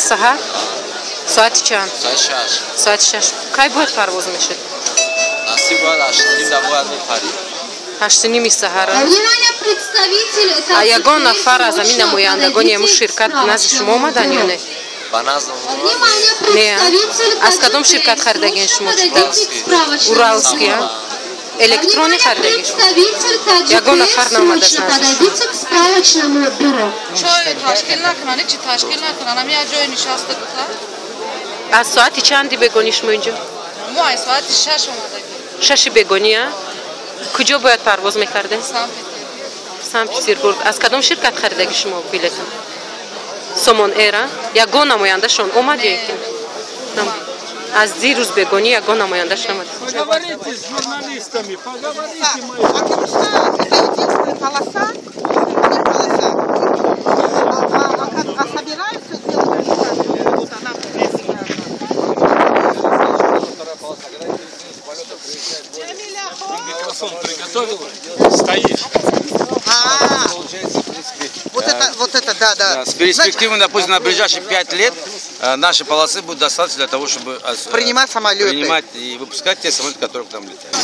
Саҳар? Соати чанд? Соати 6. Кай бояд парвоз мешуд? 8:30 саҳар. А ягон нафар аз ҳамин намояндагони ҳамун ширкат назди шумо омаданд ё не? Не. Аз кадом ширкат харидагиен шумо? Уралский. Электронӣ харидагӣ шумо? Ягон нафар наомадааст назди шумо? Чой ташкил накунанд, ҳеҷ ташкил накунанд. Ҳамин як ҷое нишаста гуфта. Аз соати чанди бегонӣ шумо инҷо? Мо аз соати 6 омадагӣ. 6 бегонӣ, а? Куҷо бояд парвоз мекардед? Санкт-Петербург. Аз кадом ширкат харидагӣ шумо билета? Сомон Эйр, а? Ягон намояндашон омад ё ки? Аз дирӯз бегонӣ ягон намояндаш намад. Поговорите с журналистами, поговорите. Это единственная полоса, полоса. А собираются сделать вот она. Микрофон приготовила, стоишь. Вот это, да, да. С перспективой, допустим, на ближайшие 5 лет наши полосы будут достаточно для того, чтобы принимать самолеты. Принимать и выпускать те самолеты, которые к нам летают.